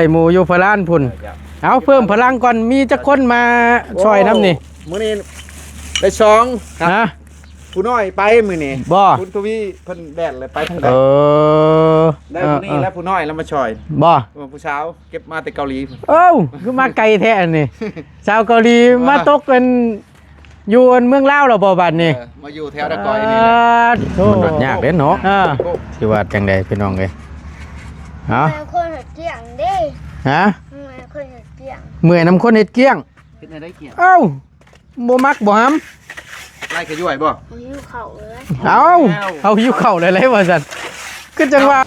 ໃສ່ໝູ່ຢູ່ພະລານພຸ້ນ. ເຈົ້າ ເອົາ ເພີ່ມພະລັງກ່ອນ ມີຈັກຄົນມາຊ່ອຍນຳນີ້? ໂອ້ ມື້ນີ້ໄດ້ສອງ ຮະ? ຜູ້ນ້ອຍໄປມື້ນີ້ ບໍ່? ຄຸນທະວີເພິ່ນແລ່ນເລີຍໄປທາງໃດ? ເອີ ໄດ້ຜູ້ນີ້ແລ້ວ ເອີ ຜູ້ນ້ອຍລະມາຊ່ອຍ. ບໍ່? ເອີ ຜູ້ສາວເກັບມາແຕ່ເກົາຫຼີ. ເອົ້າ ຄືມາໄກແທ້ອັນນີ້ ສາວເກົາຫຼີ ມາຕົກອັນ ຢູ່ອັນເມືອງລາວແລ້ວບໍ່ບາດນີ້? ເອີ ມາຢູ່ແຖວຕະກອຍນີ້ແຫຼະ. ອາ ໂທ້ ມັນຍາກເດ້ເນາະ. ເອີ ຊິວ່າຈັ່ງໃດພີ່ນ້ອງເອີຍ? ເອົາ ເມື່ອຍຄົນເຮັດກ້ຽງເດ້. ຮະ? ເມື່ອຍຄົນເຮັດກ້ຽງ. ເມື່ອຍນຳຄົນເຮັດກ້ຽງ. ເຮັດແນວໃດກ້ຽງ? ເອົ້າ ບໍ່ມັກບໍ່ຫຳ? ໄລ່ຂະຫຍວຍບໍ່? ຫິວເຂົ້າເລີຍ. ເອົ້າ ເອົາ ຫິວເຂົ້າເລີຍ ເລີຍວ່າຊັ້ນ ຄືຈັ່ງວ່າ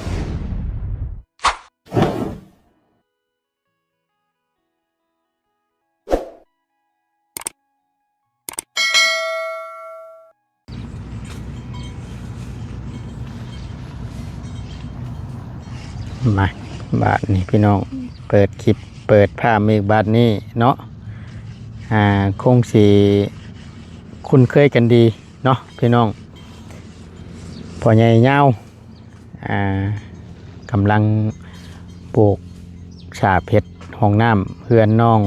ມາ ບາດນີ້ພີ່ນ້ອງ ເປີດຄລິບ ເປີດພາບອີກບາດນີ້ເນາະ. ອ່າ ຄົງຊິຄຸ້ນເຄີຍກັນດີເນາະພີ່ນ້ອງ ພໍ່ໃຫຍ່ຍາວ ອ່າ ກຳລັງໂບກສາບເຮັດຫ້ອງນ້ຳເຮືອນນ້ອງ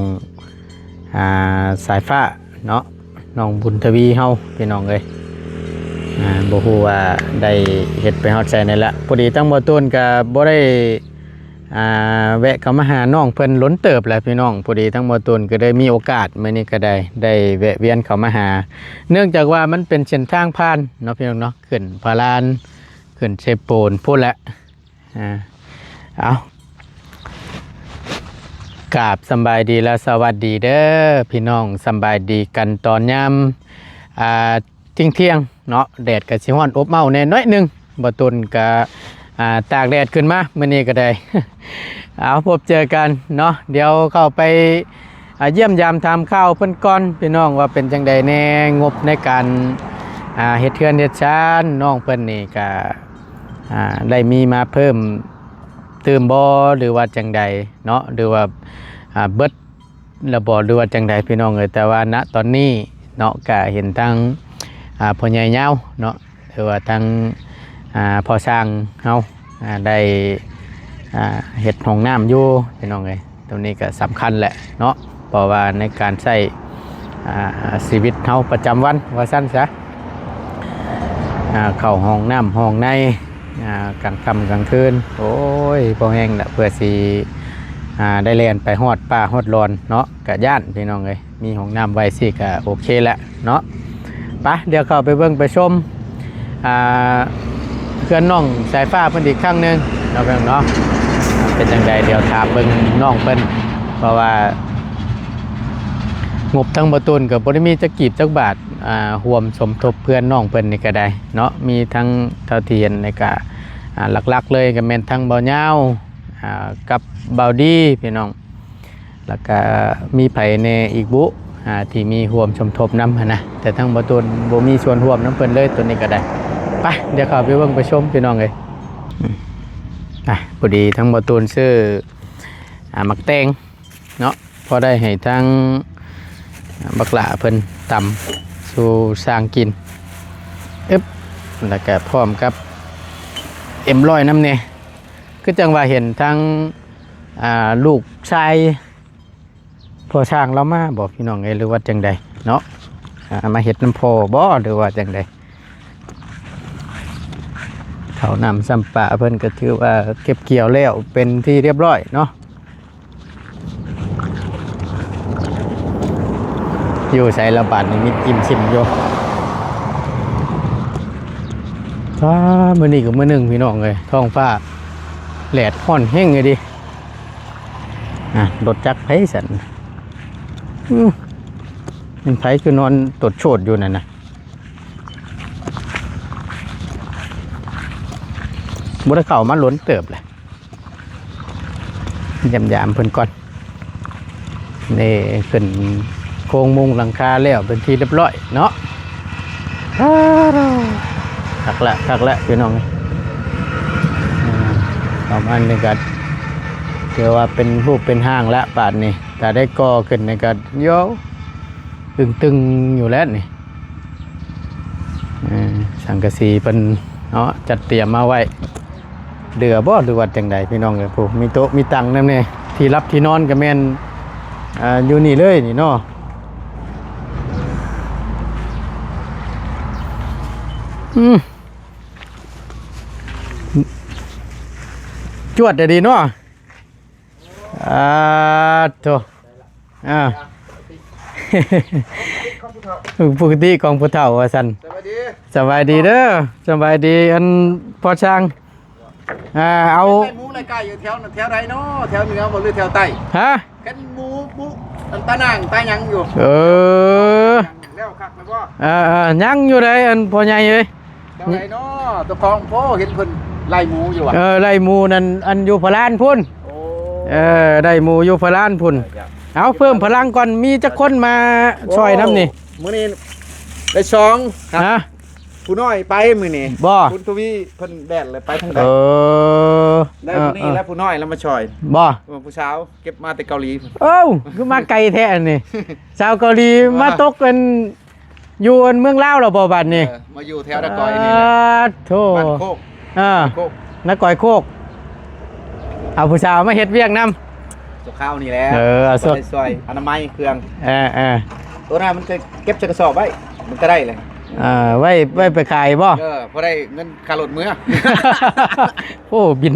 ອ່າ ສາຍຟ້າເນາະ ນ້ອງບຸນທະວີເຮົາ ພີ່ນ້ອງເອີຍ. ອ່າ ບໍ່ຮູ້ວ່າໄດ້ເຮັດໄປຮອດໃສແດ່ລະ. ພໍດີທາງບໍ່ຕູນກະບໍ່ໄດ້ ອ່າ ແວະເຂົ້າມາຫານ້ອງເພິ່ນດົນເຕີບແລ້ວພີ່ນ້ອງ. ພໍດີທາງບໍ່ຕູນກະໄດ້ມີໂອກາດ ມື້ນີ້ກະໄດ້ ໄດ້ແວະວຽນເຂົ້າມາຫາ ເນື່ອງຈາກວ່າມັນເປັນເສັ້ນທາງຜ່ານເນາະ ພີ່ນ້ອງເນາະ ຂຶ້ນພະລານ ຂຶ້ນເຊໂປນພຸ້ນແຫຼະ. ອ່າ ເອົາ ກາບສຳບາຍດີ ແລະ ສະຫວັດດີເດີພີ່ນ້ອງ. ສຳບາຍດີກັນຕອນຍາມ ອ່າ ທ່ຽງໆ ເນາະ ແດດກະຊິຮ້ອນອົບເອົ້າແດ່ໜ້ອຍໜຶ່ງ. ບໍ່ຕຸນກະ ອ່າ ຕາກແດດຂຶ້ນມາມື້ນີ້ກະໄດ້. ເອົາ ພົບເຈີກັນເນາະ ດຽວເຂົ້າໄປ ອ່າ ຢ້ຽມຢາມຖາມຂ່າວເພິ່ນກ່ອນ ພີ່ນ້ອງ ວ່າເປັນຈັ່ງໃດແດ່ ງົບໃນການ ອ່າ ເຮັດເຮືອນເຮັດຊານ. ນ້ອງເພິ່ນນີ້ກະ ອ່າ ໄດ້ມີມາເພີ່ມຕື່ມບໍ່ ຫຼືວ່າຈັ່ງໃດເນາະ ຫຼືວ່າ ອ່າ ເບິດ ລະບໍ່ ຫຼືວ່າຈັ່ງໃດພີ່ນ້ອງເອີຍ. ແຕ່ວ່ານະຕອນນີ້ເນາະ ກະເຫັນທາງ ອ່າ ພໍ່ໃຫຍ່ຍາວເນາະ ຫຼືວ່າທາງ ອ່າ ພໍ່ຊ່າງເຮົາ ອ່າ ໄດ້ ອ່າ ເຮັດຫ້ອງນ້ຳຢູ່ພີ່ນ້ອງເອີຍ. ໂຕນີ້ກະສຳຄັນແຫຼະເນາະ ເພາະວ່າໃນການໃຊ້ ອ່າ ຊີວິດເຮົາປະຈຳວັນວ່າຊັ້ນຊະ ອ່າ ເຂົ້າຫ້ອງນ້ຳຫ້ອງໃນ ອ່າ ກາງຄ່ຳກາງຄືນ ໂອ້ຍ ພໍແຮງລະ ເພື່ອຊິ ອ່າ ໄດ້ແລ່ນໄປຮອດປ່າຮອດດອນເນາະ ກະຢ້ານພີ່ນ້ອງເອີຍ. ມີຫ້ອງນ້ຳໄວ້ຊີ້ກະໂອເຄແຫຼະເນາະ. ໄປ ດຽວເຂົ້າໄປເບິ່ງໄປຊົມ ອ່າ ເຮືອນນ້ອງສາຍຟ້າເພິ່ນອີກຄັ້ງໜຶ່ງເນາະ ພີ່ນ້ອງເນາະ. ເປັນຈັ່ງໃດ ດຽວຖາມເບິ່ງນ້ອງເພິ່ນ ເພາະວ່າງົບທາງບໍ່ຕູນກະບໍ່ໄດ້ມີຈັກກີບຈັກບາດ ອ່າ ຮ່ວມສົມທົບເພື່ອນນ້ອງເພິ່ນນີ້ກະໄດ້ເນາະ. ມີທັງເທົ່າທີ່ເຫັນນີ້ກະ ອ່າ ຫຼັກໆເລີຍກະແມ່ນທັງບ່າວຍາວ ອ່າ ກັບບ່າວດີພີ່ນ້ອງ ແລ້ວກະມີໃຜແດ່ອີກບຸ ອ່າ ທີ່ມີຮ່ວມສົມທົບນຳຫັ້ນນະ ແຕ່ທາງບໍ່ຕູນບໍ່ມີສ່ວນຮ່ວມນຳເພິ່ນເລີຍ ໂຕນີ້ກະໄດ້. ໄປ ດຽວເຂົ້າໄປເບິ່ງໄປຊົມພີ່ນ້ອງເອີຍ. ອືມ ອ່ະ ພໍດີທາງບໍ່ຕູນຊື້ ອ່າ ໝາກແຕງ ເນາະ ພໍໄດ້ໃຫ້ທາງບັກຫຼ້າເພິ່ນຕຳສູ່ຊ່າງກິນ ອຶບ ແລ້ວກະພ້ອມກັບເອັມຮ້ອຍນຳແດ່. ຄືຈັ່ງວ່າເຫັນທາງ ອ່າ ລູກຊາຍພໍ່ຊ່າງລາວມາບໍພີ່ນ້ອງເອີຍ ຫຼືວ່າຈັ່ງໃດເນາະ ອ່າ ມາເຮັດນຳພໍ່ບໍ ຫຼືວ່າຈັ່ງໃດ. ເຂົ້ານ້ຳຊຳປາເພິ່ນກະຖືວ່າເກັບກ່ຽວແລ້ວເປັນທີ່ຮຽບຮ້ອຍເນາະ. ຢູ່ໃສລະບາດນີ້ ມິດອີ່ມຊິມຢູ່. ອ້າ ມື້ນີ້ກະມື້ໜຶ່ງພີ່ນ້ອງເອີຍ ທ້ອງຟ້າແດດຮ້ອນແຮງອີ່ຫຼີ. ອ່ະ ລົດຈັກໃຜຊັ້ນ? ອື ແມ່ນໃຜຄືນອນຕົດໂຊດຢູ່ນັ້ນນະ? ບໍ່ໄດ້ເຂົ້າມາດົນເຕີບແຫຼະ ຢ້ຽມຢາມເພິ່ນກ່ອນ. ນີ້ຂຶ້ນໂຄງມຸງຫຼັງຄາແລ້ວເປັນທີ່ຮຽບຮ້ອຍເນາະ. ຄັກລະ ຄັກລະພີ່ນ້ອງເອີຍ. ອ່າ ປະມານນີ້ກະຖືວ່າເປັນຮູບເປັນຮ່າງລະບາດນີ້ ຖ້າໄດ້ກໍ່ຂຶ້ນນີ້ກະໂຢ ຕຶງຕຶງຢູ່ແລ້ວນີ້. ເອີ ສັງກະສີເພິ່ນເນາະ ຈັດຕຽມມາໄວ້ ເຫຼືອບໍ່ ຫຼືວ່າຈັ່ງໃດພີ່ນ້ອງເອີຍ. ຜູ້ມີໂຕະມີຕັ່ງນຳແດ່ ທີ່ຫຼັບທີ່ນອນກໍແມ່ນ ອ່າ ຢູ່ນີ້ເລີຍນີ້ເນາະ. ອືມ ຈວດແຕ່ດີເນາະ. ອ່າ ໂທ້ ອ່າ ປົກກະຕິຂອງຜູ້ເຖົ້າວ່າຊັ້ນ. ສະບາຍດີ ສະບາຍດີເດີ ສະບາຍດີ ອັນພໍ່ຊ່າງ ອ່າ ເອົາ ໄລ່ໝູໄລ່ໄກ່ຢູ່ແຖວນັ້ນແຖວໃດເນາະ ແຖວເໜືອບໍ່ ຫຼືແຖວໃຕ້? ຮະ? ເຫັນໝູ ໝູ ອັນຕາໜ່າງຕາຫຍັງຢູ່. ເອີ ແລ້ວຄັກແລ້ວບໍ່? ເອີໆ ຍັງຢູ່ໃດ ອັນພໍ່ໃຫຍ່ເອີຍ. ແຖວໃດເນາະ ເຈົ້າຂອງ ໂອ້ ເຫັນເພິ່ນໄລ່ໝູຢູ່ຫວາ? ເອີ ໄລ່ໝູນັ້ນ ອັນຢູ່ພະລານພຸ້ນ. ໂອ້ ເອີ ໄລ່ໝູຢູ່ພະລານພຸ້ນ. ເອີ ເອົາ ເພີ່ມພະລັງກ່ອນ ມີຈັກຄົນມາຊ່ອຍນຳນີ້? ໂອ້ ມື້ນີ້ໄດ້ສອງ. ຮະ? ຜູ້ນ້ອຍໄປມື້ນີ້ບໍ່? ຄຸນທະວີເພິ່ນແລ່ນເລີຍໄປທາງໃດ? ເອີ ແລ້ວຜູ້ນີ້ ເອີ ແລ້ວຜູ້ນ້ອຍລະມາຊ່ອຍບໍ່? ເອີ ຜູ້ສາວເກັບມາແຕ່ເກົາຫຼີ. ເອົ້າ ຄືມາໄກແທ້ອັນນີ້ ສາວເກົາຫຼີ ເອີ ມາຕົກອັນ ຢູ່ອັນເມືອງລາວແລ້ວບໍ່ບັດນີ້? ເອີ ມາຢູ່ແຖວນະກອຍນີ້ແຫຼະ. ອາ ໂທ້ ບ້ານໂຄກ ເອີ ໂຄກ ນະກອຍໂຄກ. ເອົາຜູ້ສາວມາເຮັດວຽກນຳ ຊົ່ວຄາວນີ້ແຫຼະ. ເອີ ເອົາ ຊ່ວຍ ຊ່ວຍອະນາໄມເຄື່ອງ. ເອີໆ ໂຕນັ້ນມັນກໍເກັບໃສ່ກະສອບໄວ້ ມັນກໍໄດ້ແຫຼະ. ເອີ ໄວ້ ໄວ້ໄປຂາຍບໍ່? ເອີ ພໍໄດ້ເງິນຄ່າລົດເມືອ. ໂອ້ ບິນ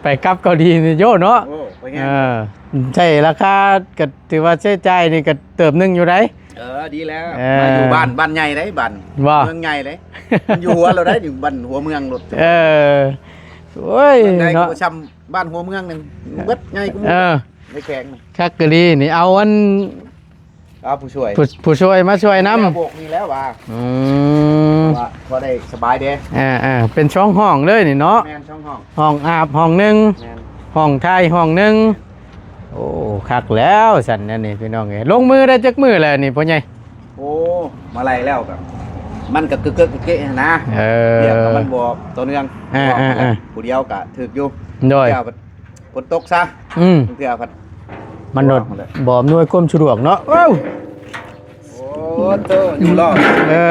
ໄປກັບເກົາຫຼີນີ້ໂຍເນາະ. ໂອ້ ໄປແຮງ ເອີ ໃຊ້ລາຄາກໍຖືວ່າໃຊ້ຈ່າຍນີ້ກໍເຕີບໜຶ່ງຢູ່ໃດ. ເອີ ດີແລ້ວ ເອີ ມາຢູ່ບ້ານ ບ້ານໃຫຍ່ເດ້ ບ້ານ ບໍ່ ເມືອງໃຫຍ່ເດ້. ມັນຢູ່ຫົວໂລດໄດ໋ ຢູ່ບ້ານຫົວເມືອງໂລດ. ເອີ ໂອ້ຍ ບ້ານໃດ ເນາະ ກໍບໍ່ຊ່ຳບ້ານຫົວເມືອງໜຶ່ງ ເບິດໃຫຍ່ກວ່າໝູ່. ເອີ ໃນແຂວງ ຄັກອີ່ຫຼີນີ້ ເອົາອັນ ເອົາຜູ້ຊ່ວຍ ຜູ້ ຜູ້ຊ່ວຍມາຊ່ວຍນຳ ແລ້ວໂບກນີ້ແລ້ວວ່າ. ອືມ ວ່າພໍໄດ້ສະບາຍເດ້. ເອີໆ ເປັນສອງຫ້ອງເລີຍນີ້ເນາະ. ແມ່ນ ສອງຫ້ອງ ຫ້ອງອາບຫ້ອງໜຶ່ງ ແມ່ນ ຫ້ອງຖ່າຍຫ້ອງໜຶ່ງ. ໂອ້ ຄັກແລ້ວຊັ້ນ ອັນນີ້ພີ່ນ້ອງເອີຍ ລົງມືໄດ້ຈັກມື້ແລ້ວນີ້ພໍ່ໃຫຍ່? ໂອ້ ມາໄລ່ແລ້ວກໍ ມັນກໍກຶກໆເກະໆຫັ້ນນະ. ເອີ ວຽກກໍມັນບໍ່ຕໍ່ເນື່ອງ. ເອີໆໆ ຜູ້ດຽວກໍຖືກຢູ່. ໂດຍ ແລ້ວຝົນຕົກຊະ. ອືມ ບາງເທື່ອພັດ ມັນບໍ່ອຳນວຍຄວາມສະດວກເນາະ. ໂອ້ ໂອ້ ໂຕ ຢູ່ລອດ. ເອີ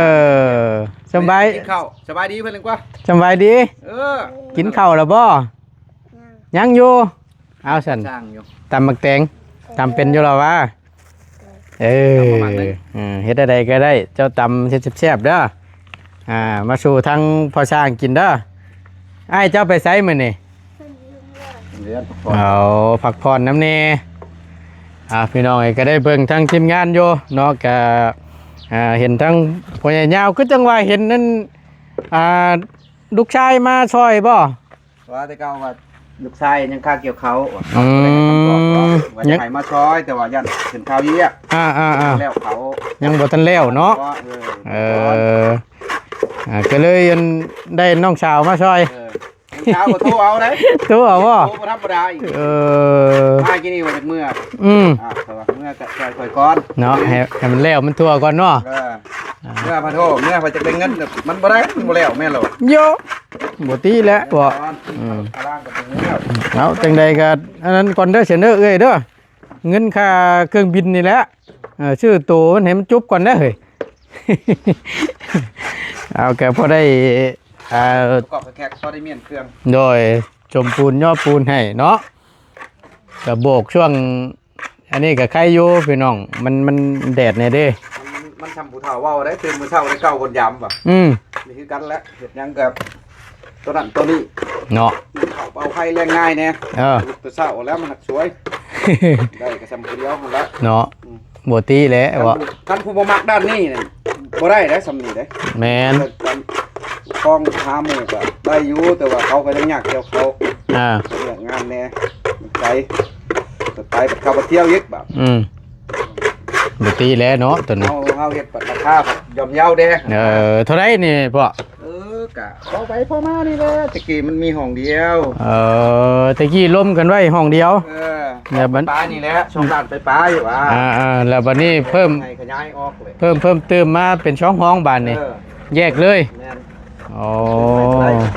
ສະບາຍ ກິນເຂົ້າ ສະບາຍດີເພິ່ນກວ່າ. ສະບາຍດີ. ເອີ ກິນເຂົ້າແລ້ວບໍ່? ຍັງຢູ່. ເອົາຊັ້ນ ຕຳໝາກແຕງ ຕຳເປັນຢູ່ແລ້ວຫວາ? ເອີ ເອີ ເຮັດແນວໃດກໍໄດ້ ເຈົ້າຕຳເຮັດແຊບໆເດີ. ອ່າ ມາສູ່ທາງພໍ່ຊ່າງກິນເດີ. ອ້າຍເຈົ້າໄປໃສມື້ນີ້? ເອົາ ພັກຜ່ອນນຳແດ່. ອ່າ ພີ່ນ້ອງເອີຍ ກໍໄດ້ເບິ່ງທາງທີມງານຢູ່ເນາະ ກໍ ອ່າ ເຫັນທາງພໍ່ໃຫຍ່ຍາວ ຄືຈັ່ງວ່າເຫັນນັ້ນ ອ່າ ລູກຊາຍມາຊ່ອຍບໍ່? ວ່າແຕ່ເກົ່າວ່າລູກຊາຍຍັງຄາກ່ຽວເຂົ້າ. ອືມ ວ່າຢາກໃຫ້ມາຊ່ອຍ ແຕ່ວ່າຢ້ານເປັນຄາວຽກ. ອ່າໆໆ ແລ້ວເຂົາ ຍັງບໍ່ທັນແລ້ວເນາະ. ເອີ ເອີ ອ່າ ກໍເລີຍອັນ ໄດ້ນ້ອງສາວມາຊ່ອຍ. ເອີ ນ້ອງສາວກໍໂທເອົາເດ້. ໂທເອົາບໍ່? ໂທບໍ່ທຳມະດາອີກ. ເອີ ມາກີ້ນີ້ວ່າຈະເມືອ. ອືມ ອ່າ ເຂົາວ່າເມືອກໍຊ່ອຍຂ້ອຍກ່ອນເນາະ ໃຫ້ ໃຫ້ມັນແລ້ວມັນທົ່ວກ່ອນເນາະ. ເອີ ອ່າ ເມືອພະໂທ ເມືອພະຈັກໄດ້ເງິນ ມັນບໍ່ໄດ້ ມັນບໍ່ແລ້ວ ແມ່ນແລ້ວ. ໂຍ ບໍ່ຕິແຫຼະ. ອືມ ເອົາ ຈັ່ງໃດກໍອັນນັ້ນກ່ອນເດີ ເຊີນເດີ ເອື້ອຍເດີ ເງິນຄ່າເຄື່ອງບິນນີ້ແຫຼະ. ເອີ ຊື້ໂຕມັນໃຫ້ມັນຈົບກ່ອນເດີເຮີ້ຍ. ເອົາ ກໍພໍໄດ້ ອ່າ ປະກອບແຂກ ພໍໄດ້ມ້ຽນເຄື່ອງ. ໂດຍ ສົມປູນຍໍປູນໃຫ້ເນາະ ກະໂບກຊ່ວງ ອັນນີ້ກໍໄຄຢູ່ພີ່ນ້ອງ ມັນ ມັນແດດແດ່ເດ້. ມັນ ມັນຊ່ຳຜູ້ເຖົ້າເວົ້າໄດ້ ຕື່ນມື້ເຊົ້າໄດ້ເກົ້າຄົນຍາມວ່າ. ອືມ ນີ້ຄືກັນແຫຼະ ເຮັດຫຍັງກໍຕົວນັ້ນຕົວນີ້ເນາະ. ເຂົ້າເປົ່າໄຟແລງງ່າຍແດ່. ເອີ ແຕ່ເຊົ້າແລ້ວມັນໜັກສວຍ ໄດ້ກໍຊ່ຳຜູ້ດຽວຫັ້ນແຫຼະເນາະ. ອືມ ບໍ່ຕິແຫຼະ. ຄັນ ວ່າ ຄັນຜູ້ບໍ່ມັກດ້ານນີ້ນີ້ ບໍ່ໄດ້ເດ້ ຊ່ຳນີ້ເດ້. ແມ່ນ ຄອງຫາໝູ່ກໍໄດ້ຢູ່ ແຕ່ວ່າເຂົາກໍຍັງຍາກກ່ຽວເຂົ້າ. ອ່າ ວຽກງານແດ່ ໄປ ໄປເຂົາໄປທ່ຽວອີກບາດ. ອືມ ບໍ່ຕິແຫຼະເນາະ ຕົວນີ້ ເຮົາ ເຮົາເຮັດບັດລາຄາບັດຍ່ອມເຍົາແດ່. ເອີ ເທົ່າໃດນີ້ພໍ່? ເອີ ກະພໍໄປພໍມານີ້ແຫຼະ ແຕ່ກີ້ມັນມີຫ້ອງດຽວ. ເອີ ແຕ່ກີ້ລົມກັນໄວ້ຫ້ອງດຽວ. ເອີ ແລ້ວບັດ ປາຍນີ້ແຫຼະ ສອງລ້ານປາຍໆວ່າ. ອ່າໆ ແລ້ວບັດນີ້ເພີ່ມ ໃຫ້ຂະຫຍາຍອອກເລີຍ ເພີ່ມ ເພີ່ມຕື່ມມາເປັນສອງຫ້ອງບາດນີ້. ເອີ ແຍກເລີຍ. ແມ່ນ. ອໍ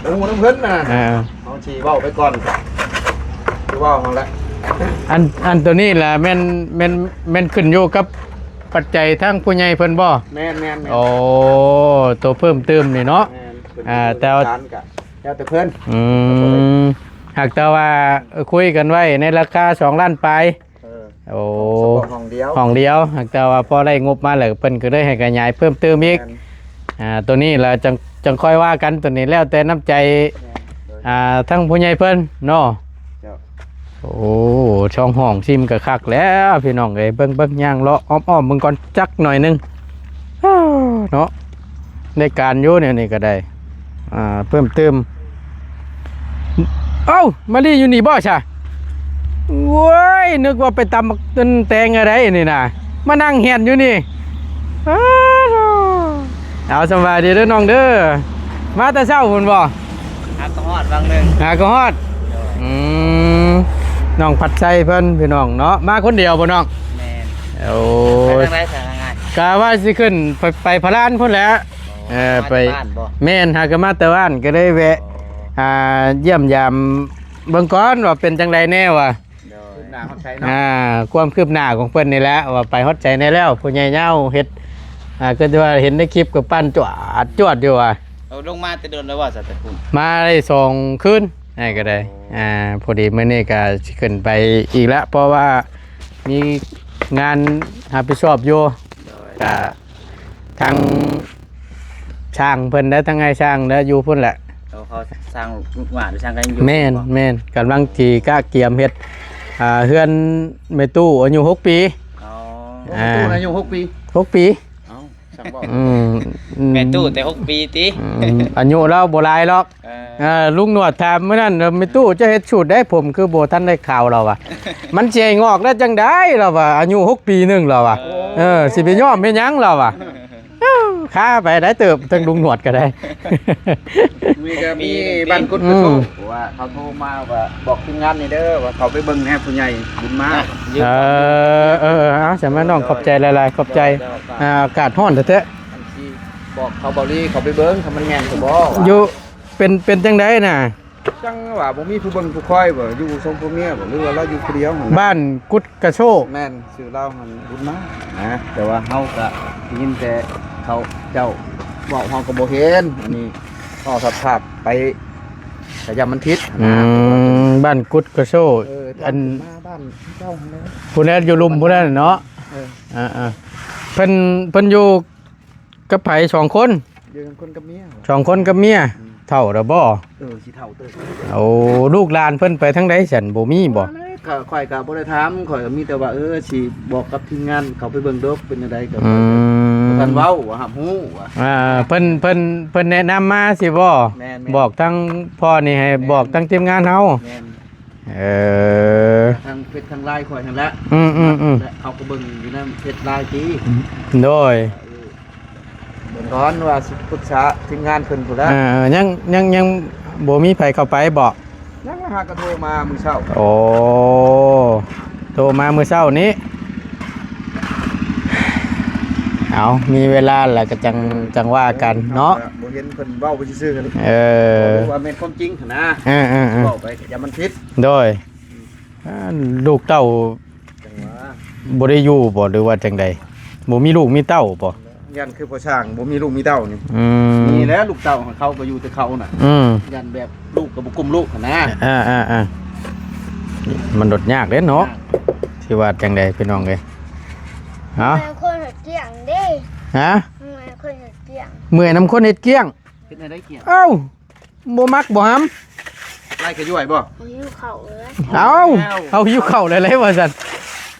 ບໍ່ຮູ້ນຳເພິ່ນນະ. ອ່າ ເຮົາຊິເວົ້າໄປກ່ອນ ຊິເວົ້າຫັ້ນແຫຼະ. ອັນ ອັນໂຕນີ້ລະແມ່ນ ແມ່ນ ແມ່ນຂຶ້ນຢູ່ກັບປັດໄຈທາງຜູ້ໃຫຍ່ເພິ່ນບໍ່? ແມ່ນໆໆ. ໂອ້ ໂຕເພີ່ມຕື່ມນີ້ເນາະ. ແມ່ນ ຂຶ້ນຢູ່ ອ່າ ແຕ່ວ່າ ແລ້ວແຕ່ເພິ່ນ. ອືມ ຫາກແຕ່ວ່າ ເອີ ຄຸຍກັນໄວ້ໃນລາຄາສອງລ້ານປາຍ. ເອີ ໂອ້ ສະເພາະຫ້ອງດຽວ ຫ້ອງດຽວ ຫາກແຕ່ວ່າພໍໄດ້ງົບມາແລ້ວ ເພິ່ນກໍເລີຍໃຫ້ຂະຫຍາຍເພີ່ມເຕີມອີກ. ແມ່ນ ອ່າ ໂຕນີ້ລະຈັ່ງ ຈັ່ງຄ່ອຍວ່າກັນ ໂຕນີ້ແລ້ວແຕ່ນ້ຳໃຈ ແມ່ນ ໂດຍ ອ່າ ທັງຜູ້ໃຫຍ່ເພິ່ນເນາະ. ເຈົ້າ ໂອ້ ຊ່ອງຫ້ອງຊິມກໍຄັກແລ້ວພີ່ນ້ອງເອີຍ. ເບິ່ງ ເບິ່ງ ຍ່າງເລາະອ້ອມໆເບິ່ງກ່ອນຈັກໜ້ອຍໜຶ່ງ. ເນາະ ໄດ້ການຢູ່ແນວນີ້ກໍໄດ້ ອ່າ ເພີ່ມຕື່ມ. ເອົ້າ ມາລີຢູ່ນີ້ບໍ່ຊະ? ໂອ້ຍ ນຶກວ່າໄປຕຳໝາກແຕງອະໄດນີ້ນະ ມານັ່ງແຮ່ນຢູ່ນີ້. ອ້າ ເອົາ ສະບາຍດີເດີນ້ອງເດີ ມາແຕ່ເຊົ້າພຸ້ນບໍ່? ຫາກໍຮອດວັງໜຶ່ງ ຫາກໍຮອດ. ໂດຍ ອືມ ນ້ອງພັດໄຊເພິ່ນພີ່ນ້ອງເນາະ ມາຄົນດຽວບໍ່ນ້ອງ? ແມ່ນ. ໂອ້ຍ ໄປທາງໃດສາຍງານ? ກະວ່າຊິຂຶ້ນໄປ ໄປພະລານພຸ້ນແຫຼະ. ເອີ ໄປ ມາແຕ່ບ້ານບໍ່? ແມ່ນ ຫາກໍມາແຕ່ບ້ານ ກໍໄດ້ແວະ ອໍ ອ່າ ຢ້ຽມຢາມເບິ່ງກ່ອນວ່າເປັນຈັ່ງໃດແດ່ວ່າ. ໂດຍ ຄືບໜ້າຮອດໃສເນາະ? ອ່າ ຄວາມຄືບໜ້າຂອງເພິ່ນນີ້ແຫຼະ ວ່າໄປຮອດໃສແດ່ແລ້ວ. ຜູ້ໃຫຍ່ຍາວເຮັດ ອ່າ ຄືທີ່ວ່າເຫັນໃນຄລິບກໍປັ່ນຈວດໆຢູ່ວ່າ. ເອົາ ລົງມາແຕ່ດົນແລ້ວບໍ່ ສາວຕະກຸນ? ມາໄດ້ສອງຄືນ ອ້າຍກໍໄດ້. ອໍ ອ່າ ພໍດີມື້ນີ້ກໍຊິຂຶ້ນໄປອີກແລ້ວ ເພາະວ່າມີງານຮັບຜິດຊອບຢູ່. ໂດຍ ກໍ ທາງຊ່າງເພິ່ນ ແລະ ທາງອ້າຍຊ່າງ ແລະ ຢູ່ພຸ້ນແຫຼະ. ເຂົາ ເຂົາສ້າງລູກໝາ ຫຼື ສ້າງກັນຢູ່. ແມ່ນ ແມ່ນ ກຳລັງຊິກະກຽມເຮັດ ອ່າ ເຮືອນແມ່ຕູ້ອາຍຸຫົກປີ. ອໍ ອ່າ ແມ່ຕູ້ອາຍຸຫົກປີ. ຫົກປີ. ເອົ້າ ຊ່າງເວົ້າ. ອືມ ອືມ ແມ່ຕູ້ແຕ່ຫົກປີຕິ? ອືມ ອາຍຸລາວບໍ່ຫຼາຍດອກ. ເອີ ເອີ ລຸງໜວດຖາມມື້ນັ້ນ ແມ່ຕູ້ຈະເຮັດສູດໃດ ຜົມຄືບໍ່ທັນໄດ້ຂາວ ລາວວ່າ. ມັນຊິໃຫ້ງອກໄດ້ຈັ່ງໃດ ລາວວ່າ ອາຍຸຫົກປີໜຶ່ງ ລາວວ່າ. ເອີ ເອີ ຊິໄປຍ້ອມເຮັດຫຍັງ ລາວວ່າ. ຄາໄປໄດ້ເຕີບ ທັງລຸງໜວດກໍໄດ້. ມີກໍມີບ້ານກຸດກະໂຊກ ອືມ ເພາະວ່າເຂົາໂທມາວ່າບອກທີມງານນີ້ເດີ ວ່າເຂົາໄປເບິ່ງແດ່ ຜູ້ໃຫຍ່ບຸນມາ. ເອີ ເອີ ເອີ ເອົາ ຊັ້ນມານ້ອງ ຂອບໃຈຫຼາຍໆ ຂອບໃຈ. ອ່າ ອາກາດຮ້ອນແທ້ໆ. ອັນຊິບອກເຂົາ ເບົາລີເຂົາໄປເບິ່ງ ຖ້າມັນແມ່ນກໍບອກວ່າ ຢູ່ ເປັນ ເປັນຈັ່ງໃດນະ? ຈັ່ງວ່າບໍ່ມີຜູ້ເບິ່ງຜູ້ຄອຍບໍ່ ຢູ່ສອງຜົວເມຍບໍ່ ຫຼືວ່າລາວຢູ່ຜູ້ດຽວຫັ້ນນະ? ບ້ານກຸດກະໂຊກ. ແມ່ນ ຊື່ລາວຫັ້ນບຸນມານະ ແຕ່ວ່າເຮົາກະໄດ້ຍິນແຕ່ເຂົາເຈົ້າເວົ້າ ເຮົາກໍບໍ່ເຫັນ. ອັນນີ້ເວົ້າສະພາບໄປກະຢ້ານມັນຜິດ. ອືມ ບ້ານກຸດກະໂຊກ. ເອີ ອັນ ມາບ້ານເຈົ້າຫັ້ນແຫຼະ ຜູ້ນັ້ນຢູ່ລຸ່ມຜູ້ນັ້ນເນາະ. ເອີ ອ່າໆ ເພິ່ນ ເພິ່ນຢູ່ ກັບໃຜ? ສອງຄົນ? ຢູ່ສອງຄົນກັບເມຍ. ສອງຄົນກັບເມຍ. ອືມ ເຖົ້າແລ້ວບໍ່? ເອີ ຊິເຖົ້າເຕີບ. ໂອ້ ລູກຫຼານເພິ່ນໄປທາງໃດຊັ້ນ ບໍ່ມີບໍ່? ຂ້ອຍກໍບໍ່ໄດ້ຖາມ ຂ້ອຍກໍມີແຕ່ວ່າ ເອີ ຊິບອກກັບທີມງານເຂົາໄປເບິ່ງເດີ ເປັນຈັ່ງໃດກໍ ອືມ ບໍ່ທັນເວົ້າວ່າຮັບຮູ້ວ່າ. ອ່າ ເພິ່ນ ເພິ່ນ ເພິ່ນແນະນຳມາຊີ້ບໍ່? ແມ່ນໆ ບອກທາງພໍ່ນີ້ໃຫ້ ແມ່ນ ບອກທາງທີມງານເຮົາ. ແມ່ນ. ເອີ ທາງເຟສທາງໄລນ໌ຂ້ອຍຫັ້ນແຫຼະ. ອືມໆໆ ແລະ ເຂົາກໍເບິ່ງຢູ່ໃນເຟສໄລນ໌ຕິ. ໂດຍ ເອີ ເບິ່ງກ່ອນວ່າຊິປຶກສາທີມງານເພິ່ນພຸ້ນແຫຼະ. ເອີ ຍັງ ຍັງ ຍັງບໍ່ມີໃຜເຂົ້າໄປບໍ? ຍັງ ຫາກໍໂທມາມື້ເຊົ້າ. ໂອ້ ໂທມາມື້ເຊົ້ານີ້. ເອົາ ມີເວລາແລ້ວກໍຈັ່ງ ຈັ່ງວ່າກັນເນາະ. ບໍ່ເຫັນເພິ່ນເວົ້າໄປຊື່ໆ ເອີ ວ່າແມ່ນຄວາມຈິງຫັ້ນນະ. ເອີໆໆ ເວົ້າໄປກໍຢ່າມັນຜິດ. ໂດຍ ອ່າ ລູກເຕົ້າ ຈັ່ງວ່າ ບໍ່ໄດ້ຢູ່ບໍ່ ຫຼືວ່າຈັ່ງໃດ? ບໍ່ມີລູກມີເຕົ້າບໍ່? ຢ້ານຄືພໍ່ຊ່າງບໍ່ມີລູກມີເຕົ້ານີ້. ອືມ ມີແຫຼະ ລູກເຕົ້າເຂົາກໍຢູ່ແຕ່ເຂົານະ. ອືມ ຢ້ານແບບລູກກໍບໍ່ກຸມລູກຫັ້ນນະ. ອ່າໆໆ ມັນໂດດຍາກເດ້ເນາະ. ຍາກ ຊິວ່າຈັ່ງໃດພີ່ນ້ອງເອີຍ. ເອົ້າ ເມື່ອຍຄົນເຮັດກ້ຽງເດ້. ຮະ? ເມື່ອຍຄົນເຮັດກ້ຽງ. ເມື່ອຍນຳຄົນເຮັດກ້ຽງ. ເຮັດແນວໃດກ້ຽງ? ເອົ້າ ບໍ່ມັກບໍ່ຫຳ. ໄລ່ຂະຍ້ວຍບໍ່? ເຮົາຫິວເຂົ້າເລີຍ. ເອົ້າ ເຮົາຫິວເຂົ້າແລ້ວເລີຍວ່າຊັ້ນ.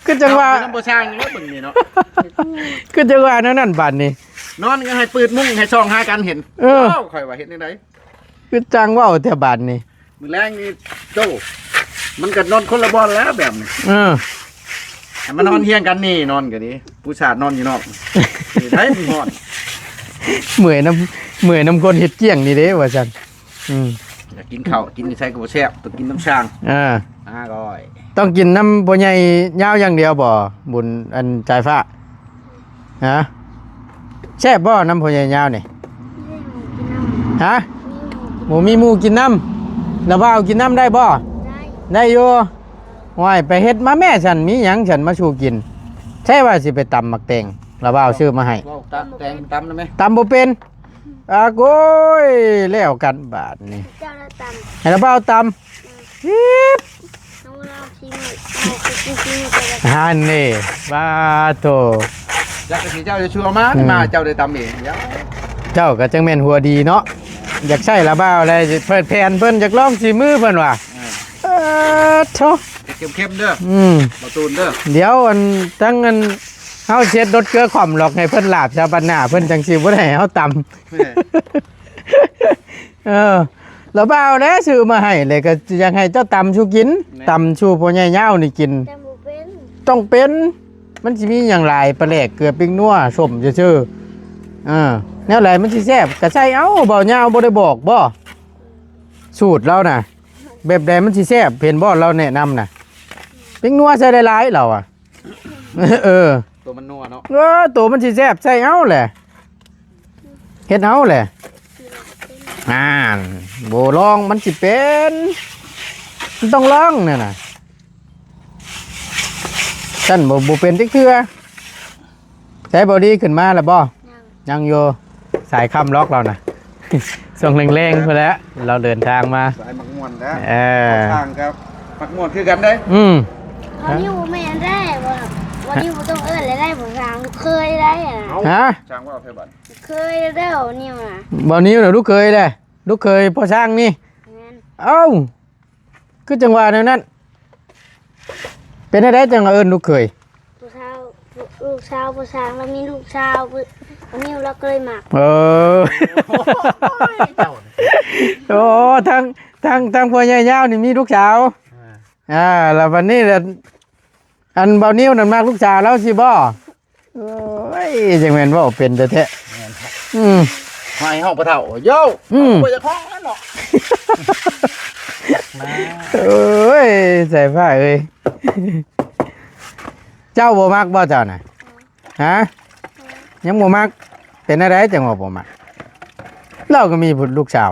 ຄືຈັ່ງວ່າ ເອົາ ນຳບໍ່ຊ່າງຢູ່ແລ້ວເບິ່ງນີ້ເນາະ. ຄືຈັ່ງວ່າແນວນັ້ນບາດນີ້. ນອນກໍໃຫ້ເປີດມຸ້ງໃຫ້ສ່ອງຫາກັນເຫັນ. ເອີ ເອົ້າ ຂ້ອຍວ່າເຮັດແນວໃດ? ຄືຈັ່ງເວົ້າແທ້ບາດນີ້. ມື້ແລງນີ້ ໂຕ ມັນກໍນອນຄົນລະບ່ອນແລ້ວແບບນີ້. ເອີ ໃຫ້ມານອນຮຽງກັນນີ້ ນອນກໍດີ ຜູ້ຊາດນອນຢູ່ນອກ. ນີ້ໄດ້ມັນຮ້ອນ. ເມື່ອຍນຳ ເມື່ອຍນຳຄົນເຮັດກ້ຽງນີ້ເດ້ວ່າຊັ້ນ. ອືມ ຢາກກິນເຂົ້າ ກິນຢູ່ໃສກໍບໍ່ແຊບ ຕ້ອງກິນນຳຊ່າງ. ເອີ ອາ ຕ້ອງກິນນຳພໍ່ໃຫຍ່ຍາວຢ່າງດຽວບໍ່ ບຸນ ອັນ ສາຍຟ້າ? ຮະ? ແຊບບໍ່ນຳພໍ່ໃຫຍ່ຍາວນີ້? ຮະ? ບໍ່ມີໝູ່ກິນນຳ. ລະບ່າວກິນນຳໄດ້ບໍ່? ໄດ້ ໄດ້ຢູ່. ໂອ້ຍ ໄປເຮັດມາແມ້ຊັ້ນ ມີຫຍັງຊັ້ນມາສູ່ກິນ? ໃຊ່ວ່າຊິໄປຕຳໝາກແຕງ ລະບ່າວຊື້ມາໃຫ້. ເວົ້າຕຳ ແຕງຕຳໄດ້ໄໝ? ຕຳບໍ່ເປັນ. ອາໂກຍ ແລ້ວກັນບາດນີ້. ເຈົ້າລະຕຳ ໃຫ້ລະບ່າວຕຳ. ອືມ ບ ເຮົາເອົາທີ່ມືດ ເຮົາຄືທີ່ມືດ ຫັ້ນນີ້ ບາໂທ ຈັກກະຊິເຈົ້າຈະຊວມາ ອືມ ມາເຈົ້າໄດ້ຕຳເອງ ເຈົ້າກໍຈັ່ງແມ່ນຫົວດີເນາະ ຢາກໃຊ້ລະບ່າວແລ້ວ ເພິ່ນແຜນເພິ່ນຢາກລອງສີມືເພິ່ນວ່າ ເອີ ເອີໂທ ເຂັ້ມໆເດີ ອືມ ບໍ່ຕູນເດີ ດຽວອັນ ທັງອັນ ເຮົາເຊັດລົດເກືອຂອມຫຼອກໃຫ້ເພິ່ນລາບຊະ ບັດໜ້າເພິ່ນຈັ່ງຊິບໍ່ໄດ້ໃຫ້ເຮົາຕຳ ແມ່ນ ເອີ ລະບ່າວແຫຼະຊື້ມາໃຫ້ ແລ້ວກໍຢາກໃຫ້ເຈົ້າຕຳສູ່ກິນ ແມ່ນ ຕຳສູ່ພໍ່ໃຫຍ່ຍາວນີ້ກິນ ແຕ່ບໍ່ເປັນ ຕ້ອງເປັນ ມັນຊິມີຫຍັງຫຼາຍ ປາແຫຼກ ເກືອ ປິງນົວ ສົ້ມຊື່ໆ ເອີ ແນວໃດມັນຊິແຊບ ກໍໃສ່ເອົາ ບ່າວຍາວບໍ່ໄດ້ບອກບໍ ສູດລາວນະ ແບບໃດມັນຊິແຊບ ເຫັນບໍ່ລາວແນະນຳນະ ປິງນົວໃສ່ຫຼາຍໆ ລາວອະ ເອີ ໂຕມັນນົວເນາະ ເອີ ໂຕມັນຊິແຊບໃສ່ເອົາແຫຼະ ເຮັດເອົາແຫຼະ ອ່ານ ບໍ່ລອງມັນຊິເປັນ ມັນຕ້ອງລອງນັ້ນນະ ຊັ້ນບໍ່ ບໍ່ເປັນຈັກເທື່ອ ໃສ ບໍ່ດີຂຶ້ນມາແລ້ວບໍ່? ຍັງ ຍັງຢູ່ ສາຍຄ່ຳລັອກລາວນະ ຊ່ວງແລງໆພຸ້ນແຫຼະ ລາວເດີນທາງມາ ສາຍມັກມ່ວນແຫຼະ ເອີ ທາງກໍມັກມ່ວນຄືກັນເດ້ ອືມ ບໍ່ນິວແມ່ນແທ້ ບໍ່ ບໍ່ນິວບໍ່ຕ້ອງເອີ້ນແລ້ວໄດ້ ບໍ່ຊ່າງລູກເຂີຍໄດ້ ເອົ້າ ຮະ? ຊ່າງວ່າໃສ່ບັດ ເຂີຍແລ້ວນິວນະ ບໍ່ນິວນະ ລູກເຂີຍເດ້ ລູກເຂີຍພໍ່ຊ່າງນີ້ ແມ່ນ ເອົ້າ ຄືຈັ່ງວ່າແນວນັ້ນ ເປັນແນວໃດຈັ່ງວ່າເອີ້ນລູກເຂີຍ? ຜູ້ສາວ ລູກສາວຜູ້ຊ່າງ ລາວມີລູກສາວ ຜູ້ ຜູ້ນີ້ລາວກໍເລີຍມັກ ເອີ ໂອ້ ທາງ ທາງ ທາງພໍ່ໃຫຍ່ຍາວນີ້ມີລູກສາວ ອ່າ ອ່າ ແລ້ວບັດນີ້ລະ ອັນບ່າວນິວນັ້ນມັກລູກສາວລາວຊິບໍ່? ໂອ້ຍ ຈັ່ງແມ່ນເວົ້າເປັນແທ້ໆ ແມ່ນ ອືມ ໃຫ້ເຮົາປະເຖົ້າ ໂຢ ອືມ ບໍ່ຢາກຮ້ອງແລ້ວເນາະ ໂອ້ຍ ສາຍຟ້າເອີຍ ເຈົ້າບໍ່ມັກບໍ່ເຈົ້ານະ? ຮະ? ຍັງບໍ່ມັກ ເປັນແນວໃດຈັ່ງວ່າບໍ່ມັກ? ລາວກໍມີຜູ້ ລູກສາວ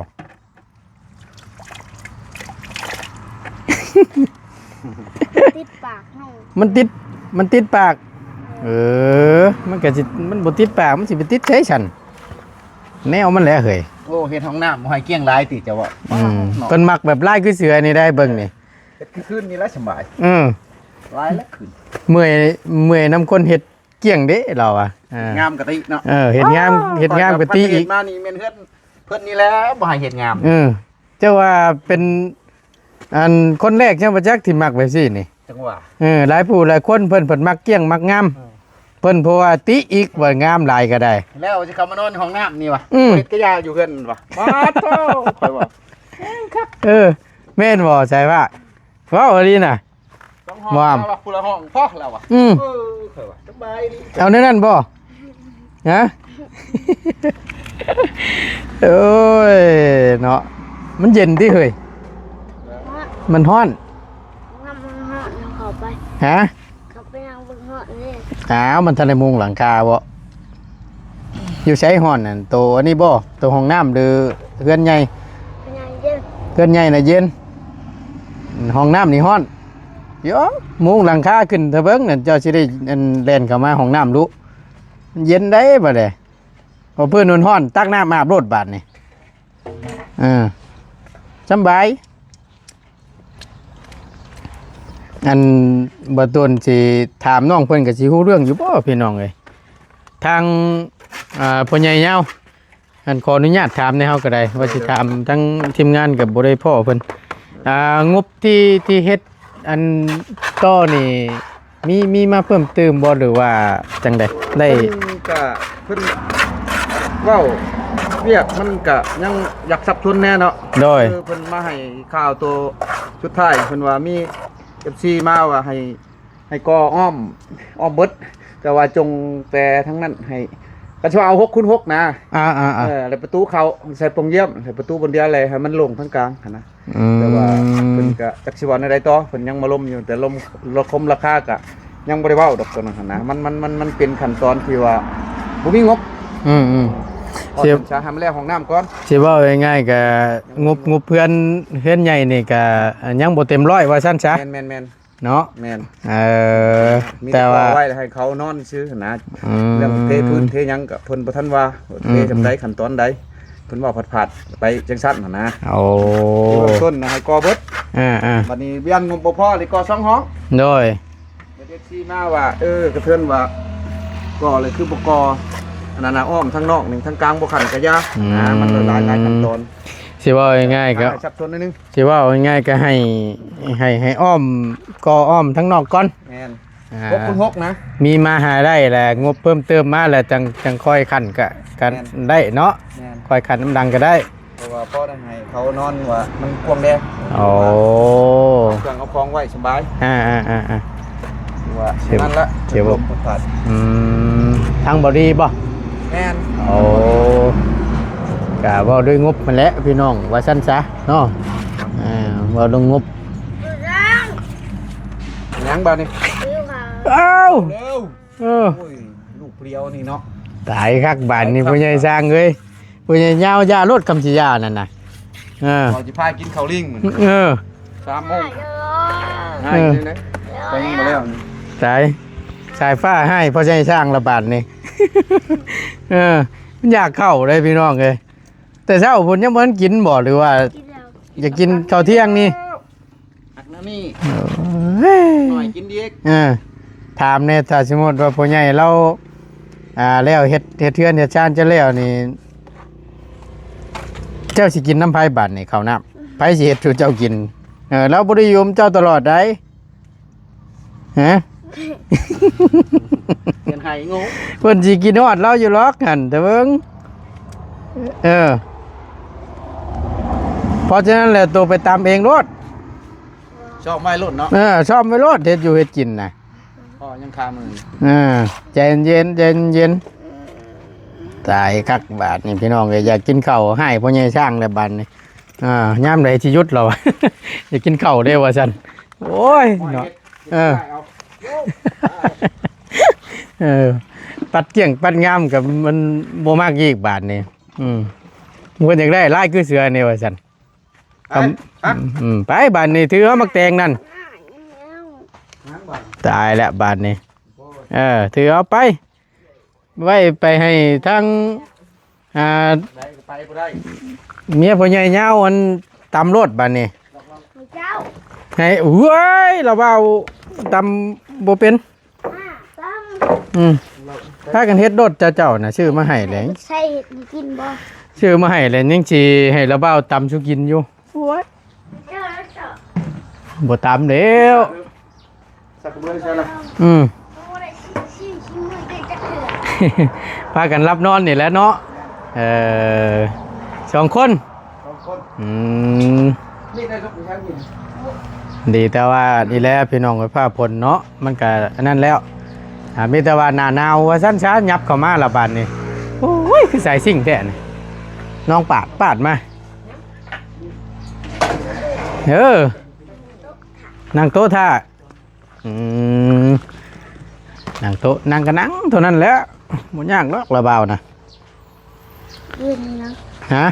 ຕິດປາກເຮົາ ມັນຕິດ ມັນຕິດປາກ ເອີ ມັນກໍຊິ ມັນບໍ່ຕິດປາກ ມັນຊິໄປຕິດໃສຊັ້ນ ແນວມັນແຫຼະເຮີ້ຍ ໂອ້ ເຮັດຫ້ອງນ້ຳບໍ່ໃຫ້ກ້ຽງຫຼາຍຕິເຈົ້າເວົ້າ ອືມ ເນາະ ເພິ່ນມັກແບບລາຍຄືເສືອນີ້ໄດ໋ ເບິ່ງນີ້ ເຮັດຄືຄືນນີ້ລະສະບາຍ ເອີ ລາຍລະຄືນ ເມື່ອຍ ເມື່ອຍນຳຄົນເຮັດ ກ້ຽງເດ້ລາວວ່າ ເອີ ງາມກະຕິເນາະ ເອີ ເຮັດງາມ ອໍ ເຮັດງາມກະຕິອີກ ເຮັດມານີ້ແມ່ນເຮືອນເພິ່ນນີ້ແຫຼະ ບໍ່ໃຫ້ເຮັດງາມ ເອີ ເຈົ້າວ່າເປັນ ອັນ ຄົນແລກຍັງບໍ່ຈັກທີ່ມັກແບບຊີ້ນີ້ ຈັ່ງວ່າ ເອີ ຫຼາຍຜູ້ຫຼາຍຄົນເພິ່ນ ເພິ່ນມັກກ້ຽງມັກງາມ ເອີ ເພິ່ນເພາະວ່າຕິອີກວ່າງາມຫຼາຍກໍໄດ້ ແລ້ວຊິເຂົ້າມານອນໃນຫ້ອງນ້ຳນີ້ວະ ອືມ ເຮັດກະຢາຢູ່ເຮືອນມັນວະ ປາດໂທ້ ຂ້ອຍວ່າ ເອີ ແມ່ນບໍ່ ໃສວ່າ ເວົ້າອີ່ຫຼີນະ ສອງຫ້ອງ ວ່າ ລາວວ່າຜູ້ລະຫ້ອງພໍລາວວ່າ ອືມ ເອີ ຂ້ອຍວ່າສະບາຍດີ ເອົາແນວນັ້ນບໍ່? ຮະ? ໂອ້ຍ ເນາະ ມັນເຢັນຕິເຮີ້ຍ? ມັນຮ້ອນ ມັນຮ້ອນ ເຂົ້າໄປ ຮະ? ເຂົ້າໄປນັ່ງເບິ່ງຮ້ອນເດ້ ອ້າວ ມັນທັນໄດ້ມຸງຫຼັງຄາບໍ່? ຢູ່ໃສຮ້ອນນັ້ນ ໂຕອັນນີ້ບໍ່? ໂຕຫ້ອງນ້ຳ ຫຼື ເຮືອນໃຫຍ່? ເຮືອນໃຫຍ່ນະເຢັນ ຫ້ອງນ້ຳນີ້ຮ້ອນ ໂຢ ມຸງຫຼັງຄາຂຶ້ນທະເບິ່ງນັ້ນ ເຈົ້າຊິໄດ້ ອັນ ແລ່ນເຂົ້າມາຫ້ອງນ້ຳດຸ ເຢັນໄດ໋ບາດນີ້ ເອົາພື້ນຮ້ອນໆ ຕັກນ້ຳອາບໂລດບາດນີ້ ເອີ ສຳບາຍ. ອັນ ບໍ່ຕົນຊິຖາມນ້ອງເພິ່ນກໍຊິຮູ້ເລື່ອງຢູ່ບໍ່ພີ່ນ້ອງເອີຍ? ທາງ ອ່າ ພໍ່ໃຫຍ່ຍາວ ອັນ ຂໍອະນຸຍາດຖາມແດ່ ເຮົາກໍໄດ້ ວ່າຊິຖາມທາງທີມງານກໍບໍ່ໄດ້ພໍ້ເພິ່ນ ອ່າ ງົບທີ່ ທີ່ເຮັດ ອັນ ຕໍ່ນີ້ ມີ ມີມາເພີ່ມຕື່ມບໍ່ ຫຼືວ່າຈັ່ງໃດ? ໄດ້ ເພິ່ນກະ ເພິ່ນເວົ້າວຽກມັນກະຍັງຢາກສັບສົນແດ່ເນາະ ໂດຍ ຄືເພິ່ນມາໃຫ້ຂ່າວໂຕສຸດທ້າຍ ເພິ່ນວ່າມີເອັຟຊີມາວ່າໃຫ້ ໃຫ້ກໍ່ອ້ອມ ອ້ອມເບິດ ແຕ່ວ່າຈົ່ງແປທາງນັ້ນໃຫ້ ກໍຊິວ່າເອົາຫົກຄູນຫົກນະ ອ່າໆໆ ເອີ ແລ້ວປະຕູເຂົ້າໃສ່ປ່ອງຢ້ຽມ ໃສ່ປະຕູບ່ອນດຽວ ແລ້ວໃຫ້ມັນໂລ່ງທາງກາງຫັ້ນນະ ອືມ ແຕ່ວ່າເພິ່ນກໍຈັກຊິເວົ້າແນວໃດຕໍ່ ເພິ່ນຍັງມາລົມຢູ່ ແຕ່ລົມ ລະຄົມລາຄາກໍຍັງບໍ່ໄດ້ເວົ້າດອກ ຕົວນັ້ນຫັ້ນນະ ມັນ ມັນ ມັນ ມັນເປັນຂັ້ນຕອນທີ່ວ່າບໍ່ມີງົບ ອືມໆ ເສຍ ສາໃຫ້ມັນແລ້ວຫ້ອງນ້ຳກ່ອນ ຊິເວົ້າງ່າຍໆ ກໍງົບ ງົບເຮືອນ ເຮືອນໃຫຍ່ນີ້ກໍຍັງບໍ່ເຕັມຮ້ອຍວ່າຊັ້ນຊະ ແມ່ນໆໆ ເນາະ ແມ່ນ ເອີ ມີແຕ່ ແຕ່ວ່າ ໄວ້ໃຫ້ເຂົານອນຊື່ນະ ອືມ ເລື່ອງເທພື້ນເທຫຍັງກໍເພິ່ນບໍ່ທັນວ່າ ເທ ອືມ ສ່ຳໃດ ຂັ້ນຕອນໃດ ເພິ່ນເວົ້າພາດໆໄປຈັ່ງຊັ້ນຫັ້ນນະ. ໂອ້ ທີ່ເບື້ອງຕົ້ນນະໃຫ້ກໍ່ເບິດ ເອີໆ ບັດນີ້ວຽນງົບບໍ່ພໍ ໄດ້ກໍ່ສອງຫ້ອງ. ໂດຍ ເອັຟຊີມາວ່າ ເອີ ກະເທີນວ່າ ກໍ່ເລີຍຄືບໍ່ກໍ່ ອັນນັ້ນນະ ອ້ອມທາງນອກນີ້ ທາງກາງບໍ່ຂັ້ນກະຢ່າ ອືມ ນະ ມັນຫຼາຍໆຂັ້ນຕອນ. ຊິເວົ້າງ່າຍໆ ກະ ສັບສົນໜ້ອຍໜຶ່ງ ຊິເວົ້າງ່າຍໆ ກະໃຫ້ ໃຫ້ ໃຫ້ອ້ອມ ກໍ່ອ້ອມທາງນອກກ່ອນ. ແມ່ນ ອ່າ ຫົກຄູນຫົກນະ ມີມາຫາໄດ້ແຫຼະ ງົບເພີ່ມເຕີມມາແລ້ວ ຈັ່ງ ຈັ່ງຄ່ອຍຂັ້ນກະ ກະ ແມ່ນ ໄດ້ເນາະ. ແມ່ນ ຄ່ອຍຂັ້ນນຳຫຼັງກະໄດ້ ເພາະວ່າພໍໄດ້ໃຫ້ເຂົານອນວ່າມັນກວ້າງແດ່. ໂອ້ ເອົາເຄື່ອງເອົາຂອງໄວ້ສະບາຍ. ອ່າໆໆໆ ວ່ານັ້ນລະ ເສຍລົມພັດ. ອືມ ທາງບໍ່ດີບໍ່? ແມ່ນ ໂອ້ ກະເວົ້າດ້ວຍງົບຫັ້ນແຫຼະພີ່ນ້ອງ ວ່າຊັ້ນຊະເນາະ. ອ່າ ເວົ້າເລື່ອງງົບ ຫຍັງບາດນີ້? ອ້າວ ເອີ ໂອ້ຍ ລູກພຽວນີ້ເນາະ ຕາຍຄັກບາດນີ້ ຕາຍຄັກ ພໍ່ໃຫຍ່ຊ່າງເອີຍ ພໍ່ໃຫຍ່ຍາວ ຢ່າໂລດ ຄຳຊິຢານັ້ນນະ. ເອີ ເຂົາຊິພາກິນເຂົ້າລິງມື້ນີ້ ເອີ ສາມໂມງ ໃຫ້ ເອີ ໄປຍັງບໍ່ແລ້ວນີ້ ຕາຍ ສາຍຟ້າໃຫ້ພໍ່ໃຫຍ່ຊ່າງລະບາດນີ້. ເອີ ມັນຢາກເຂົ້າເດ້ພີ່ນ້ອງເອີຍ ແຕ່ເຊົ້າພຸ້ນຍັງບໍ່ທັນກິນບໍ່ ຫຼືວ່າ ກິນແລ້ວ ຢາກກິນເຂົ້າທ່ຽງນີ້? ອັກນະມີ ເອີຍ ໜ້ອຍກິນອີກ. ເອີ ຖາມແດ່ ຖ້າສົມມຸດວ່າພໍ່ໃຫຍ່ລາວ ອ່າ ແລ້ວເຮັດ ເຮັດເຮືອນເຮັດຊານຈະແລ້ວນີ້ ເຈົ້າຊິກິນນຳໃຜບາດນີ້ ເຂົ້ານ້ຳ ໃຜຊິເຮັດສູ່ເຈົ້າກິນ? ເອີ ລາວບໍ່ໄດ້ຢູ່ນຳເຈົ້າຕະຫຼອດໃດ໋ ຮະ ເປັນໄຫງູ ເພິ່ນຊິຄິດຮອດລາວຢູ່ຫຼອກຫັ້ນ ແຕ່ເບິ່ງ ເອີ ເພາະສະນັ້ນແຫຼະ ໂຕໄປຕຳເອງໂລດ. ຊ້ອມໄວ້ໂລດເນາະ ເອີ ຊ້ອມໄວ້ໂລດ ເຮັດຢູ່ເຮັດກິນນະ ພໍຍັງຄາມື ເອີ ໃຈເຢັນໆ ໃຈເຢັນໆ. ຕາຍຄັກບາດນີ້ພີ່ນ້ອງເອີຍ ຢາກກິນເຂົ້າ ໃຫ້ພໍ່ໃຫຍ່ຊ່າງແລ້ວບາດນີ້. ອ່າ ຍາມໃດຊິຢຸດລາວ ຢາກກິນເຂົ້າເດ້ວ່າຊັ້ນ. ໂອ້ຍເນາະ ເອີ ເອີ ປັດກ້ຽງປັດງາມກະມັນບໍ່ມັກອີກບາດນີ້. ອືມ ເພິ່ນຢາກໄດ້ຫຼາຍຄືເສືອນີ້ວ່າຊັ້ນ. ໄປ ອືມ ໄປບາດນີ້ ຖືເອົາໝາກແຕງນັ້ນ ຕາຍແລ້ວບາດນີ້. ເອີ ຖືເອົາໄປ ໄວ້ໄປໃຫ້ທາງ ອ່າ ເມຍພໍ່ໃຫຍ່ຍາວອັນຕຳໂລດບາດນີ້ ໃຫ້ ເວີຍ ລາວເວົ້າຕຳບໍ່ເປັນ. ອືມ ພາກັນເຮັດໂລດ ເຈົ້ານະ ຊື້ມາໃຫ້ແຫຼະ ໃສ່ເຮັດໃຫ້ກິນບໍ່? ຊື້ມາໃຫ້ແຫຼະ ຍັງຊິໃຫ້ລາວບ່າວຕຳສູ່ກິນຢູ່. ໂອ້ຍ ບໍ່ຕຳແລ້ວ ອືມ ພາກັນຫຼັບນອນນີ້ແຫຼະເນາະ. ເອີ ສອງຄົນ ສອງຄົນ ອືມ ນີ້ໄດ້ລູກຜູ້ຊາຍນີ້ ດີແຕ່ວ່ານີ້ແຫຼະພີ່ນ້ອງເອີຍ ຟ້າຝົນເນາະ ມັນກະອັນນັ້ນແລ້ວ. ອ່າ ມີແຕ່ວ່າໜ້າໜາວວ່າຊັ້ນຊະ ຫຍັບເຂົ້າມາລະບາດນີ້. ໂອ້ຍ ຄືສາຍຊິ້ງແທ້ນີ້ ນ້ອງປາດ ປາດມາ. ເອີ ນັ່ງໂຕະຖ້າ. ອືມ ນັ່ງໂຕະ ນັ່ງກະນັ່ງເທົ່ານັ້ນແຫຼະ ບໍ່ຍາກດອກລະບ່າວນະ. ເຢັນນະ ຮະ?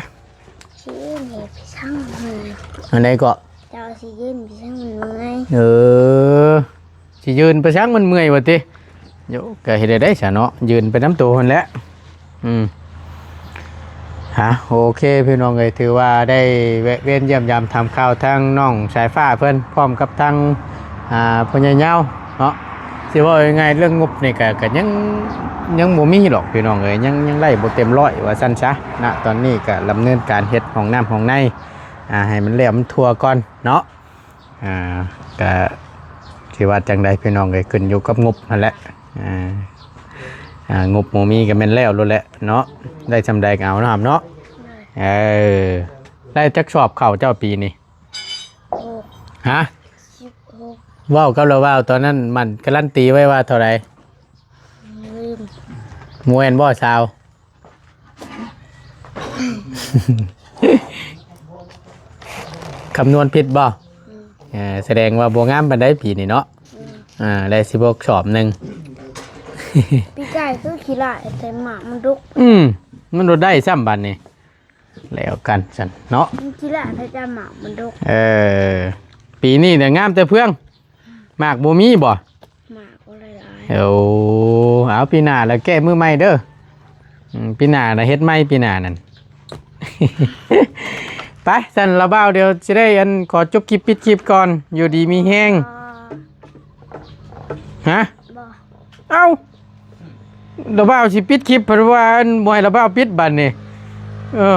ຊິຢືນໃຫ້ໄປຊ່າງມັນເມື່ອຍ. ອັນໃດເກາະ? ເຈົ້າຊິຢືນໄປຊ່າງມັນເມື່ອຍ. ເອີ ຊິຢືນໄປຊ່າງມັນເມື່ອຍວ່າຕິ? ໂຢ ກະເຮັດໄດ້ຊະເນາະ ຢືນໄປນຳໂຕຫັ້ນແຫຼະ. ອືມ ຮະ ໂອເຄ ພີ່ນ້ອງເອີຍ ຖືວ່າໄດ້ແວະວຽນຢ້ຽມຢາມຖາມຂ່າວທາງນ້ອງສາຍຟ້າເພິ່ນ ພ້ອມກັບທາງ ອ່າ ພໍ່ໃຫຍ່ຍາວເນາະ. ຊິເວົ້າງ່າຍໆ ເລື່ອງງົບນີ້ກະ ກະຍັງ ຍັງບໍ່ມີດອກພີ່ນ້ອງເອີຍ ຍັງ ຍັງໄດ້ບໍ່ເຕັມຮ້ອຍວ່າຊັ້ນຊະນະ. ຕອນນີ້ກະດຳເນີນການເຮັດຫ້ອງນ້ຳຫ້ອງໃນ ອ່າ ໃຫ້ມັນແລ້ວມັນທົ່ວກ່ອນເນາະ. ອ່າ ກະຊິວ່າຈັ່ງໃດພີ່ນ້ອງເອີຍ ຂຶ້ນຢູ່ກັບງົບຫັ້ນແຫຼະ. ອ່າ ງົບບໍ່ມີກະແມ່ນແລ້ວໂລດແຫຼະເນາະ ໄດ້ຊ່ຳໃດກະເອົາເນາະ ເນາະ. ເອີ ໄດ້ຈັກສອບເຂົ້າເຈົ້າປີນີ້? ຮະ? ສິບຫົກ. ເວົ້າກັບລາວວ່າຕອນນັ້ນມັນກາລັນຕີໄວ້ວ່າເທົ່າໃດ? ລືມ. ບໍ່ແມ່ນບໍ່ຊາວ? ຄຳນວນຜິດບໍ່? ອືມ ເອີ ສະແດງວ່າບໍ່ງາມປານໃດປີນີ້ເນາະ. ອືມ ອ່າ ໄດ້ສິບຫົກສອບໜຶ່ງ. ປີກາຍຄືຂີ້ຫຼ້າຍ ແຕ່ໝາກມັນດົກ. ອືມ ມັນບໍ່ໄດ້ຊ້ຳບາດນີ້. ແລ້ວກັນຊັ້ນເນາະ ມັນຂີ້ຫຼ້າຍ ແຕ່ໝາກມັນດົກ. ເອີ ປີນີ້ນະງາມແຕ່ເຟືອງ ໝາກບໍ່ມີບໍ່? ໝາກບໍ່ຫຼາຍໆ. ໂອ້ ເອົາ ປີໜ້າລະແກ້ມືໃໝ່ເດີ. ອືມ ປີໜ້າລະເຮັດໃໝ່ ປີໜ້ານັ້ນ. ໄປຊັ້ນລະບ່າວ ດຽວຊິໄດ້ອັນ ຂໍຈົບຄລິບປິດຄລິບກ່ອນ ຢູ່ດີມີແຮງ. ຮະ? ບໍ່. ເອົ້າ ລະບ່າວຊິປິດຄລິບ ເພິ່ນວ່າອັນ ບໍ່ໃຫ້ລະບ່າວປິດບັດນີ້. ເອີ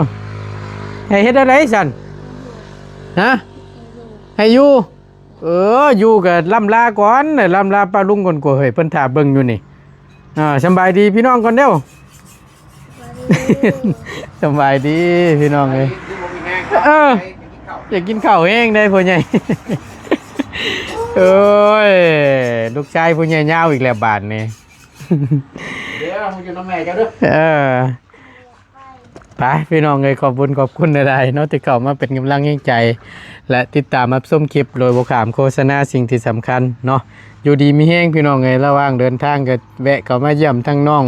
ໃຫ້ເຮັດແນວໃດຊັ້ນ? ຮະ? ໃຫ້ຢູ່. ເອີ ຢູ່ກໍລ່ຳລາກ່ອນ ລ່ຳລາປ້າລຸງກ່ອນກວ່າເຮີ້ຍ ເພິ່ນຖ້າເບິ່ງຢູ່ນີ້. ອ່າ ສຳບາຍດີພີ່ນ້ອງກ່ອນເດີ້. ສະບາຍດີພີ່ນ້ອງເອີຍ. ເອີ ຢາກກິນເຂົ້າແຮງເດ້ພໍ່ໃຫຍ່. ໂອ້ຍ ລູກຊາຍຜູ້ໃຫຍ່ຍາວອີກແລ້ວບາດນີ້. ເດີ ມາຢູ່ນຳແມ່ເຈົ້າເດີ. ເອີ ໄປພີ່ນ້ອງເອີຍ ຂອບບຸນຂອບຄຸນຫຼາຍໆເນາະ ທີ່ເຂົ້າມາເປັນກຳລັງແຮງໃຈ ແລະ ຕິດຕາມຮັບຊົມຄລິບ ໂດຍບໍ່ຂ້າມໂຄສະນາ. ສິ່ງທີ່ສຳຄັນເນາະ ຢູ່ດີມີແຮງພີ່ນ້ອງເອີຍ. ລະຫວ່າງເດີນທາງກໍແວະເຂົ້າມາຢ້ຽມທາງນ້ອງ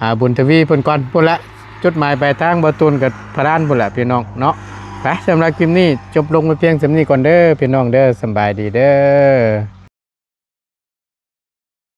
ອ່າ ບຸນທະວີເພິ່ນກ່ອນ. ພຸ້ນລະ ຈຸດໝາຍປາຍທາງບ່າວຕູນກໍພະລານພຸ້ນລະພີ່ນ້ອງເນາະ. ໄປ ສຳລັບຄລິບນີ້ຈົບລົງໄປພຽງສ່ຳນີ້ກ່ອນເດີພີ່ນ້ອງເດີ. ສຳບາຍດີເດີ.